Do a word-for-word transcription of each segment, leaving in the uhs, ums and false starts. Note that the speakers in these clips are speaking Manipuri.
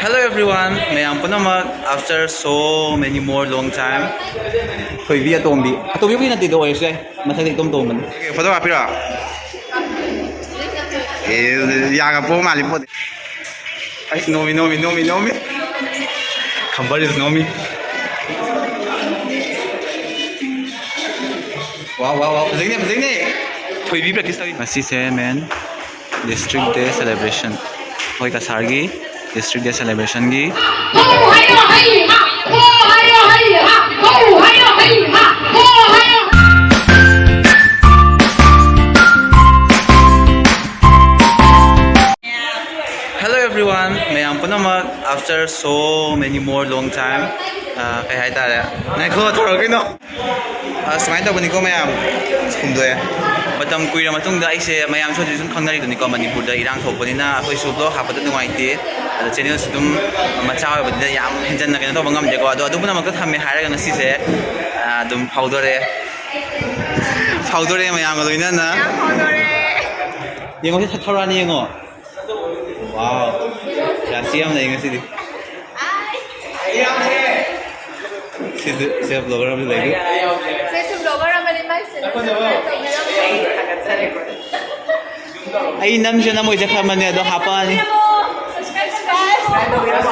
Hello everyone, ꯃꯌꯥꯝ ꯄꯨꯝꯅꯃꯛ, after so many more long time. ꯊꯣꯏꯕꯤ ꯑꯇꯣꯝꯕꯤ, ꯑꯇꯣꯝꯕꯤꯕꯨꯗꯤ ꯅꯠꯇꯦꯗ, ꯑꯣꯏꯔꯁꯨ ꯌꯥꯏ, ꯃꯊꯛꯇ ꯏꯇꯣꯝ ꯇꯣꯝꯕꯅꯤ꯫ Okay, photo ꯀꯥꯞꯄꯤꯔꯣ? ꯑꯦ, ꯌꯥꯒ ꯄꯣ ꯃꯥꯜꯂꯤ ꯄꯣꯠ꯫ ꯑꯩꯁ, ꯅꯣꯃꯤ, ꯅꯣꯃꯤ, ꯅꯣꯃꯤ, ꯅꯣꯃꯤ꯫ ꯈꯝꯕꯔ is ꯅꯣꯃꯤ꯫ ꯋꯥ, ꯋꯥ, ꯋꯥ, ꯐꯖꯩꯅꯦ, ꯐꯖꯩꯅꯦ꯫ ꯊꯣꯏꯕꯤ practice ꯇꯧꯔꯤ꯫ ꯉꯁꯤꯁꯦ main district day celebration꯫ ꯑꯩꯈꯣꯏ ꯀꯁꯥꯔꯒꯤ district day celebrationꯒꯤ꯫ Hello everyone, ꯃꯌꯥꯝ ꯄꯨꯝꯅꯃꯛ, after so many more long time, ꯑꯥ, ꯀꯩ ꯍꯥꯏꯇꯥꯔꯦ, ꯉꯥꯏꯈꯣ, ꯊꯧꯔꯛꯀꯅꯣ꯫ ꯑꯥ, ꯁꯨꯃꯥꯏꯅ ꯇꯧꯕꯅꯤꯀꯣ ꯃꯌꯥꯝ, ꯍꯨꯝꯗꯣꯛꯑꯦ꯫ ꯃꯇꯝ ꯀꯨꯏꯔ ꯃꯇꯨꯡꯗ ꯑꯩꯁꯦ, ꯃꯌꯥꯝꯁꯨ ꯍꯧꯖꯤꯛ ꯁꯨꯝ ꯈꯪꯅꯔꯤꯗꯨꯅꯤꯀꯣ, ꯃꯅꯤꯄꯨꯔꯗ ꯏꯔꯥꯡ ꯊꯣꯛꯄꯅꯤꯅ ꯑꯩꯈꯣꯏꯁꯨ vlog ꯍꯥꯞꯄꯗ ꯅꯨꯡꯉꯥꯏꯇꯦ, ꯑꯗ channelꯁꯨ ꯑꯗꯨꯝ ꯃꯆꯥ ꯑꯣꯏꯕꯅꯤꯅ ꯌꯥꯝ ꯍꯦꯟꯖꯟꯅ ꯀꯩꯅꯣ ꯇꯧꯕ ꯉꯝꯗꯦꯀꯣ꯫ ꯑꯗꯣ ꯑꯗꯨ ꯄꯨꯝꯅꯃꯛꯇ ꯊꯝꯃꯦ ꯍꯥꯏꯔꯒ ꯉꯁꯤꯁꯦ, ꯑꯥ, ꯑꯗꯨꯝ ꯐꯥꯎꯗꯣꯔꯛꯑꯦ꯫ ꯐꯥꯎꯗꯣꯔꯛꯑꯦ ꯃꯌꯥꯝꯒ ꯂꯣꯏꯅꯅ꯫ ꯌꯥꯝ ꯐꯥꯎꯗꯣꯔꯛꯑꯦ꯫ ꯌꯦꯡꯉꯣ, ꯁꯤ ꯊꯧꯔꯥꯅꯤ ꯌꯦꯡꯉꯣ꯫ Wow, ꯔꯥꯁꯤ ꯌꯥꯝ ꯂꯩ ꯉꯁꯤꯗꯤ꯫ ꯁꯤꯁꯨ, ꯁꯤ vlogger ꯑꯃꯁꯨ ꯂꯩꯔꯤ꯫ ꯁꯤꯁꯨ vlogger ꯑꯃꯅꯤ, ꯃꯥꯏ channel subscribe ꯇꯧꯕꯤꯔꯝꯃꯣ꯫ ꯑꯩ ꯅꯝꯁꯦ ꯅꯝꯃꯣꯏꯁꯦ ꯈꯪꯕꯅꯦ, ꯑꯗꯣ ꯍꯥꯄꯛꯑꯅꯤ꯫ Subscribe ꯇꯧꯕꯤꯔꯝꯃꯣ꯫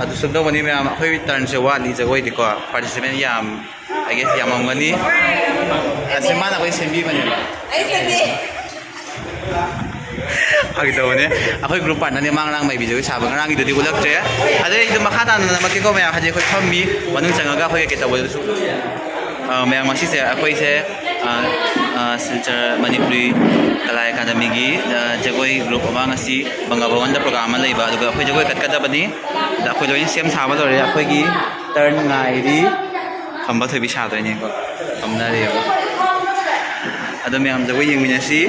ꯑꯗꯨ ꯁꯨꯝ ꯇꯧꯕꯅꯤ ꯃꯌꯥꯝ, ꯑꯩꯈꯣꯏ turnꯁꯦ ꯋꯥꯠꯂꯤ, ꯖꯒꯣꯏꯗꯤꯀꯣ participant ꯌꯥꯝ, I guess, ꯌꯥꯝꯃꯝꯒꯅꯤ꯫ ꯑꯁꯤ ꯃꯥꯅ ꯑꯩꯈꯣꯏ ꯁꯦꯝꯕꯤꯕꯅꯦꯕ꯫ ꯑꯩ ꯁꯦꯝꯕꯤ꯫ ꯐꯥꯒꯤ ꯇꯧꯕꯅꯦ꯫ ꯑꯩꯈꯣꯏ group partnerꯅꯦ, ꯃꯥ ꯉꯔꯥꯡ ꯃꯥꯏꯕꯤ ꯖꯒꯣꯏ ꯁꯥꯕ, ꯉꯔꯥꯡꯒꯤꯗꯨꯗꯤ ꯎꯠꯂꯛꯇ꯭ꯔꯦ꯫ ꯑꯗꯩ ꯑꯩꯗꯣ ꯃꯈꯥ ꯇꯥꯅ ꯅꯝꯃꯛꯀꯦꯀꯣ ꯃꯌꯥꯝ, ꯍꯥꯏꯗꯤ ꯑꯩꯈꯣꯏ ꯐꯝꯃꯤ, ꯃꯅꯨꯡ ꯆꯪꯉꯒ ꯑꯩꯈꯣꯏ ꯀꯩꯀꯩ ꯇꯧꯕꯗꯨꯁꯨ꯫ ꯑ, ꯃꯌꯥꯝ, ꯉꯁꯤꯁꯦ ꯑꯩꯈꯣꯏꯁꯦ, ꯑ, ꯑ, ꯁꯤꯜꯆꯔ ꯃꯅꯤꯄꯨꯔꯤ ꯀꯂꯥ ꯑꯦꯀꯥꯗꯃꯤꯒꯤ, ꯑ, ꯖꯒꯣꯏ group ꯑꯃ ꯉꯁꯤ ꯕꯪꯒꯥ ꯚꯕꯟꯗ program ꯑꯃ ꯂꯩꯕ, ꯑꯗꯨꯒ ꯑꯩꯈꯣꯏ ꯖꯒꯣꯏ ꯀꯠꯀꯗꯕꯅꯤ꯫ ꯑꯗ ꯑꯩꯈꯣꯏ ꯂꯣꯏꯅ ꯁꯦꯝ ꯁꯥꯕ ꯂꯣꯏꯔꯦ꯫ ꯑꯩꯈꯣꯏꯒꯤ turn ꯉꯥꯏꯔꯤ꯫ ꯈꯝꯕ ꯊꯣꯏꯕꯤ ꯁꯥꯗꯣꯏꯅꯦꯀꯣ꯫ ꯈꯝꯅꯔꯦꯕ꯫ ꯑꯗꯣ ꯃꯌꯥꯝ ꯖꯒꯣꯏ ꯌꯦꯡꯃꯤꯟꯅꯁꯤ꯫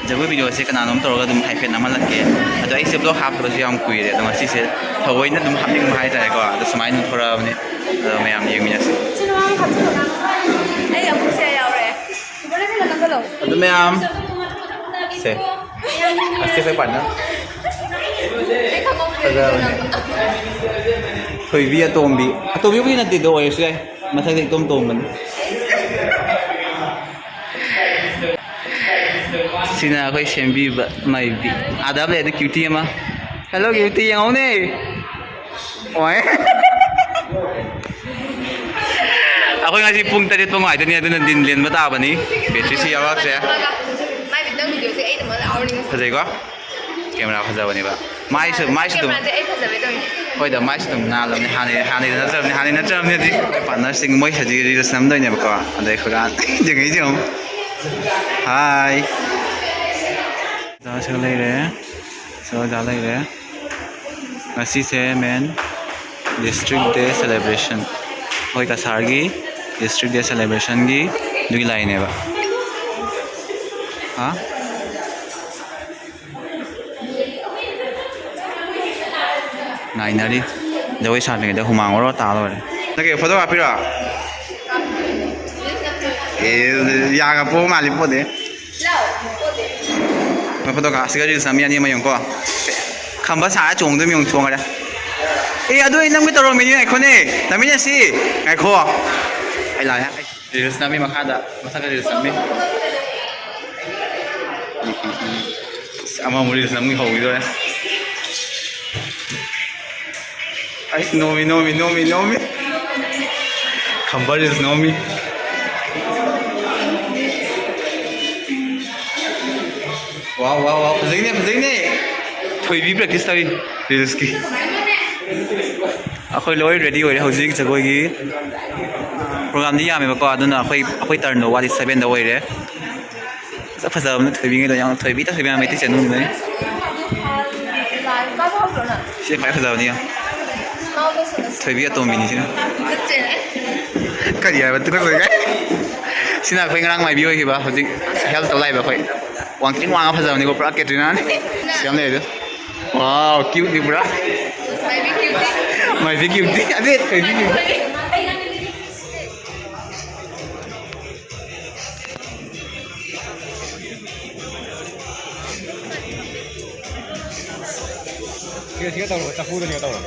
ꯖꯒꯣꯏ videoꯁꯦ ꯀꯅꯥꯅꯣꯝ ꯇꯧꯔꯒ ꯑꯗꯨꯝ ꯍꯥꯏꯐꯦꯠ ꯅꯝꯍꯜꯂꯛꯀꯦ꯫ ꯑꯗꯣ ꯑꯩꯁꯦ vlog ꯍꯥꯞꯇꯕꯁꯨ ꯌꯥꯝ ꯀꯨꯏꯔꯦ꯫ ꯑꯗꯣ ꯉꯁꯤꯁꯦ ꯊꯑꯣꯏꯅ ꯑꯗꯨꯝ ꯍꯥꯞꯅꯤꯡꯕ ꯍꯥꯏꯇꯥꯔꯦꯀꯣ꯫ ꯑꯗꯣ ꯁꯨꯃꯥꯏꯅ ꯑꯗꯨꯝ ꯊꯣꯔꯛꯑꯕꯅꯤ꯫ ꯑꯗꯣ ꯃꯌꯥꯝ ꯌꯦꯡꯃꯤꯟꯅꯁꯤ꯫ ꯑꯩ ꯑꯃꯨꯛꯁꯦ ꯌꯥꯎꯔꯦ꯫ ꯑꯗꯨ ꯃꯌꯥꯝ ꯁꯦ꯫ ꯑꯁꯤ ꯑꯩꯈꯣꯏ ꯄꯥꯔꯠꯅꯔ꯫ ꯐꯖꯕꯅꯦ꯫ ꯊꯣꯏꯕꯤ ꯑꯇꯣꯝꯕꯤ꯫ ꯑꯇꯣꯝꯕꯤꯕꯨꯗꯤ ꯅꯠꯇꯦꯗꯣ, ꯑꯣꯏꯔꯁꯨ ꯌꯥꯏ꯫ ꯃꯊꯛꯇ ꯏꯇꯣꯝ ꯇꯣꯝꯕꯅꯤ꯫ ꯁꯤꯅ ꯑꯩꯈꯣꯏ ꯁꯦꯝꯕꯤꯕ ꯃꯥꯏꯕꯤ꯫ ꯑꯥꯗ ꯂꯩ ꯑꯗꯨ ꯀ꯭ꯌꯨꯇꯤ ꯑꯃ꯫ ꯍꯦꯜꯂꯣ ꯀ꯭ꯌꯨꯇꯤ, ꯌꯦꯡꯍꯧꯅꯦ꯫ ꯑꯣꯏ꯫ ꯑꯩꯈꯣꯏ ꯉꯁꯤ ꯄꯨꯡ ꯇꯔꯦꯠ ꯐꯥꯎ ꯉꯥꯏꯗꯣꯏꯅꯤ, ꯑꯗꯨꯅ ꯗꯤꯟ ꯂꯦꯟꯕ ꯇꯥꯕꯅꯤ꯫ ꯕꯦꯇ꯭ꯔꯤꯁꯤ ꯌꯥꯎꯔꯛꯇ꯭ꯔꯦ꯫ ꯃꯥꯏ ꯈꯤꯇꯪ ꯚꯤꯗꯤꯑꯣꯁꯦ ꯑꯩꯅ ꯃꯥ ꯂꯥꯎꯔꯤꯉꯩ꯫ ꯐꯖꯩꯀꯣ? ꯀꯦꯃꯦꯔꯥ ꯐꯖꯕꯅꯦꯕ꯫ ꯃꯥꯏꯁꯨ, ꯃꯥꯏꯁꯨ ꯑꯗꯨꯝ꯫ ꯀꯦꯃꯦꯔꯥꯗꯤ ꯑꯩ ꯐꯖꯕꯩ ꯇꯧꯔꯤꯅꯦ꯫ ꯍꯣꯏꯗ, ꯃꯥꯏꯁꯨ ꯑꯗꯨꯝ ꯅꯥꯜꯂꯕꯅꯤ꯫ ꯍꯥꯟꯅꯩ, ꯍꯥꯟꯅꯩꯗ ꯅꯠꯇ꯭ꯔꯕꯅꯤ, ꯍꯥꯟꯅꯩ ꯅꯠꯇ꯭ꯔꯕꯅꯤ ꯍꯧꯖꯤꯛ꯫ ꯑꯩꯈꯣꯏ ꯄꯥꯔꯠꯅꯔꯁꯤꯡ ꯃꯣꯏ ꯍꯧꯖꯤꯛ ꯔꯤꯜꯁ ꯅꯝꯗꯣꯏꯅꯦꯕꯀꯣ꯫ ꯑꯗꯩ ꯑꯩꯈꯣꯏ ꯔꯥꯟ ꯌꯦꯡꯉꯛꯏꯁꯦ ꯌꯦꯡꯉꯨ꯫ ꯍꯥꯏ꯫ ꯑꯣꯖꯥꯁꯨ ꯂꯩꯔꯦ꯫ ꯁꯣ ꯑꯣꯖꯥ ꯂꯩꯔꯦ꯫ ꯉꯁꯤꯁꯦ ꯃꯦꯟ ꯗꯤꯁꯇ꯭ꯔꯤꯛ ꯗꯦ ꯁꯦꯂꯦꯕ꯭ꯔꯦꯁꯟ꯫ ꯑꯩꯈꯣꯏ ꯀꯁꯥꯔꯒꯤ ꯗꯤꯁꯇ꯭ꯔꯤꯛ ꯗꯦ ꯁꯦꯂꯦꯕ꯭ꯔꯦꯁꯟꯒꯤ ꯑꯗꯨꯒꯤ ꯂꯥꯏꯅꯦꯕ꯫ ꯍꯥ? ꯉꯥꯏꯅꯔꯤ꯫ ꯖꯒꯣꯏ ꯁꯥꯗ꯭ꯔꯤꯉꯩꯗ ꯍꯨꯃꯥꯡ ꯑꯣꯔꯣ ꯇꯥ ꯂꯣꯏꯔꯦ꯫ ꯅꯪ ꯀꯩ ꯐꯣꯇꯣ ꯀꯥꯞꯄꯤꯔꯣ? ꯑꯦ, ꯌꯥꯒ ꯄꯣꯛ ꯃꯥꯜꯂꯤ ꯄꯣꯠꯅꯦ꯫ ꯃꯣꯏ ꯐꯣꯇꯣ ꯀꯥꯞ-, ꯑꯁꯤꯒ ꯔꯤꯜꯁ ꯅꯝꯃꯤ ꯑꯅꯤ ꯑꯃ ꯌꯦꯡꯉꯨꯀꯣ꯫ ꯈꯝꯕ ꯁꯥꯔ ꯆꯣꯡꯗꯣꯏ ꯃꯑꯣꯡ ꯆꯣꯡꯈꯔꯦ꯫ ꯑꯦ, ꯑꯗꯨ ꯑꯩ ꯅꯝꯒꯦ ꯇꯧꯔꯝꯃꯤꯅꯤ, ꯉꯥꯏꯈꯣꯅꯦ꯫ ꯅꯝꯃꯤꯟꯅꯁꯤ꯫ ꯉꯥꯏꯈꯣ꯫ ꯑꯩ ꯂꯥꯛꯑꯦ꯫ ꯔꯤꯜꯁ ꯅꯝꯃꯤ ꯃꯈꯥꯗ꯫ ꯃꯊꯛꯇ ꯔꯤꯜꯁ ꯅꯝꯃꯤ꯫ ꯑꯁ, ꯑꯃꯃꯨꯛ ꯔꯤꯜꯁ ꯅꯝꯃꯤ ꯍꯧꯈꯤꯗꯣꯔꯦ꯫ ꯑꯩ ꯅꯣꯝꯃꯤ, ꯅꯣꯝꯃꯤ, ꯅꯣꯝꯃꯤ, ꯅꯣꯝꯃꯤ꯫ ꯈꯝꯕ ꯔꯤꯜꯁ ꯅꯣꯝꯃꯤ꯫ ꯋꯥꯎ, ꯋꯥꯎ, ꯋꯥꯎ, ꯐꯖꯩꯅꯦ, ꯐꯖꯩꯅꯦ꯫ ꯊꯣꯏꯕꯤ practice ꯇꯧꯔꯤ ꯔꯤꯜꯁꯀꯤ꯫ ꯑꯩꯈꯣꯏ ꯂꯣꯏ ready ꯑꯣꯏꯔꯦ ꯍꯧꯖꯤꯛ ꯖꯒꯣꯏꯒꯤ꯫ Programꯗꯤ ꯌꯥꯝꯃꯦꯕꯀꯣ, ꯑꯗꯨꯅ ꯑꯩꯈꯣꯏ, ꯑꯩꯈꯣꯏ turnꯗꯣ ꯋꯥꯠꯂꯤ, sevenꯗ ꯑꯣꯏꯔꯦ꯫ ꯃꯁꯛ ꯐꯖꯕꯅ ꯊꯣꯏꯕꯤꯉꯩꯗꯣ ꯌꯥꯝ ꯊꯣꯏꯕꯤ ꯇꯧꯊꯣꯏꯕꯤ ꯌꯥꯝ ꯃꯩꯇꯩ ꯆꯠꯅꯨꯡꯗꯅꯤ꯫ ꯁꯤ ꯈ꯭ꯋꯥꯏ ꯐꯖꯕꯅꯤ ꯌꯥꯝ꯫ ꯊꯣꯏꯕꯤ ꯑꯇꯣꯝꯕꯤꯅꯤ ꯁꯤꯅ꯫ ꯀꯔꯤ ꯍꯥꯏꯕ? ꯇꯨꯀꯠꯆꯩ ꯀꯥꯏ? ꯁꯤꯅ ꯑꯩꯈꯣꯏ ꯉꯔꯥꯡ ꯃꯥꯏꯕꯤ ꯑꯣꯏꯈꯤꯕ, ꯍꯧꯖꯤꯛ help ꯇꯧ ꯂꯥꯛꯏꯕ ꯑꯩꯈꯣꯏ꯫ ꯋꯥꯡꯇ꯭ꯔꯤꯡ ꯋꯥꯡꯉ ꯐꯖꯕꯅꯤꯀꯣ, ꯄꯨꯔꯥ ꯀꯦꯇ꯭ꯔꯤꯅꯥꯅꯤ꯫ ꯁꯤ ꯌꯥꯝ ꯂꯩꯔꯦ꯫ Wow, cuteꯅꯤ ꯄꯨꯔꯥ꯫ ꯃꯥꯏꯕꯤ cuteꯅꯤ꯫ ꯑꯗꯨ ꯊꯣꯏꯕꯤ cute꯫ ꯁꯤꯒ ꯇꯧꯔꯣ, ꯆꯐꯨꯗ ꯁꯤꯒ ꯇꯧꯔꯣ꯫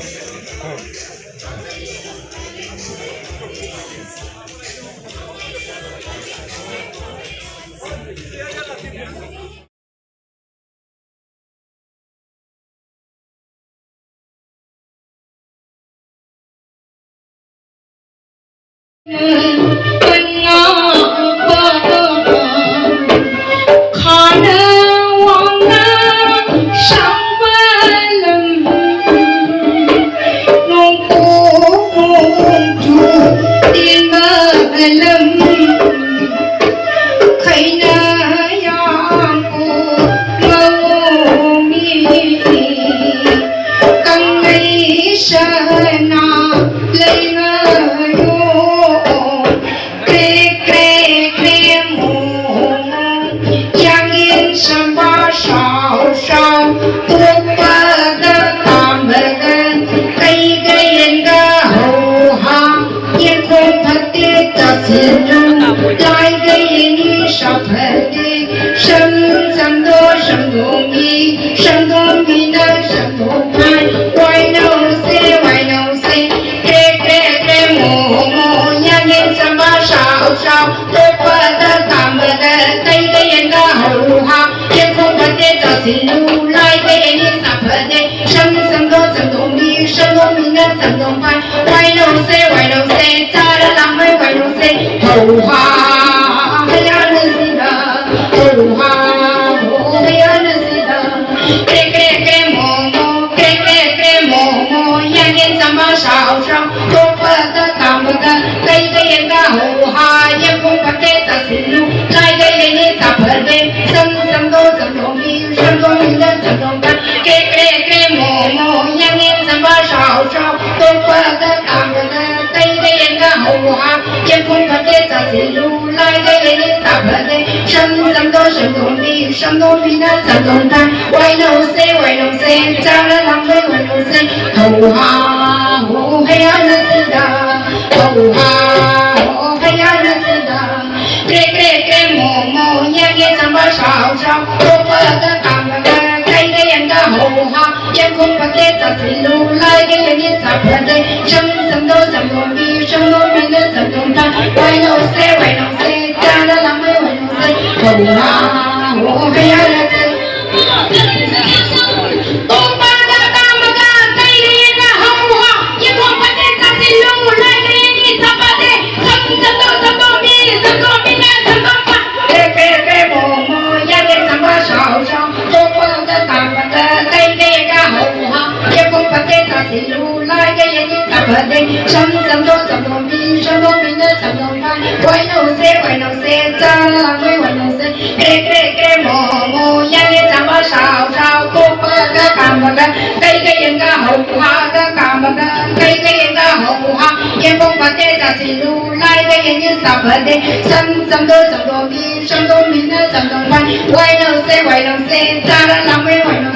ꯌꯦꯡꯈꯣꯡ ꯐꯠꯇꯦ ꯆꯥꯁꯤꯜꯂꯨ ꯂꯥꯏꯒ ꯌꯦꯡꯉꯤ ꯆꯥ ꯐꯠꯇꯦ꯫ ꯁꯝ ꯁꯝꯗꯣ ꯁꯝꯗꯣꯝꯕꯤ ꯁꯝꯗꯣꯝꯕꯤꯅ ꯁꯝꯗꯣꯝ ꯐꯥꯏ꯫ ꯋꯥꯏꯅꯧꯁꯦ ꯋꯥꯏꯅꯧꯁꯦ ꯆꯥꯔ ꯂꯥꯡꯃꯩ ꯋꯥꯏꯅꯧꯁꯦ꯫ ꯍꯧ ꯍꯥ ꯍꯣ ꯍꯩ ꯍꯥ ꯂꯥꯛꯁꯦ꯫ ꯇꯣꯛꯄꯒ ꯀꯥꯝꯕꯒ ꯀꯩꯒ ꯌꯦꯡꯒ ꯍꯧ ꯍꯥ꯫ ꯌꯦꯡꯈꯣꯡ ꯐꯠꯇꯦ ꯆꯥꯁꯤꯜꯂꯨ ꯂꯥꯏꯒ ꯌꯦꯡꯉꯤ ꯆꯥ ꯐꯠꯇꯦ꯫ ꯁꯝ ꯁꯝꯗꯣ ꯁꯝꯗꯣꯝꯕꯤ ꯁꯝꯗꯣꯝꯕꯤꯅ ꯁꯝꯗꯣꯝ ꯐꯥꯏ꯫ ꯀ꯭ꯔꯦ ꯀ꯭ꯔꯦ ꯀ꯭ꯔꯦ ꯃꯣ ꯃꯣ ꯌꯥꯔꯦ ꯆꯥꯝꯕ ꯁꯥꯎ ꯁꯥꯎ꯫ ꯇꯣꯛꯄꯒ ꯀꯥꯝꯕꯒ ꯀꯩꯒ ꯌꯦꯡꯒ ꯍꯧ ꯍꯥ꯫ ꯌꯦꯡꯈꯣꯡ ꯐꯠꯇꯦ ꯆꯥꯁꯤꯜꯂꯨ ꯂꯥꯏꯒ ꯌꯦꯡꯉꯤ ꯆꯥ ꯐꯠꯇꯦ꯫ ꯁꯝ ꯁꯝꯗꯣ ꯁꯝꯗꯣꯝꯕꯤ ꯁꯝꯗꯣꯝꯕꯤꯅ ꯁꯝꯗꯣꯝ ꯐꯥꯏ꯫ ꯋꯥꯏꯅꯧꯁꯦ ꯋꯥꯏꯅꯧꯁꯦ ꯆꯥꯔ ꯂꯥꯡꯃꯩ ꯋꯥꯏꯅꯧꯁꯦ꯫ ꯀ꯭ꯔꯦ ꯀ꯭ꯔꯦ ꯀ꯭ꯔꯦ ꯃꯣ ꯃꯣ ꯌꯥꯔꯦ ꯆꯥꯝꯕ ꯁꯥꯎ ꯁꯥꯎ꯫ ꯇꯣꯛꯄꯒ ꯀꯥꯝꯕꯒ ꯀꯩꯒ ꯌꯦꯡꯒ ꯍꯧ ꯍꯥꯒ ꯀꯥꯝꯕꯒ ꯀꯩꯒ ꯌꯦꯡꯒ ꯍꯧ ꯍꯥ꯫ ꯌꯦꯡꯈꯣꯡ ꯐꯠꯇꯦ ꯆꯥꯁꯤꯜꯂꯨ ꯂꯥꯏꯒ ꯌꯦꯡꯉꯤ ꯆꯥ ꯐꯠꯇꯦ꯫ ꯁꯝ ꯁꯝꯗꯣ ꯁꯝꯗꯣꯝꯕꯤ ꯁꯝꯗꯣꯝꯕꯤꯅ ꯁꯝꯗꯣꯝ ꯐꯥꯏ꯫ ꯋꯥꯏꯅꯧꯁꯦ ꯋꯥꯏꯅꯧꯁꯦ ꯆꯥꯔ ꯂꯥꯡꯃꯩ ꯋꯥꯏꯅꯧ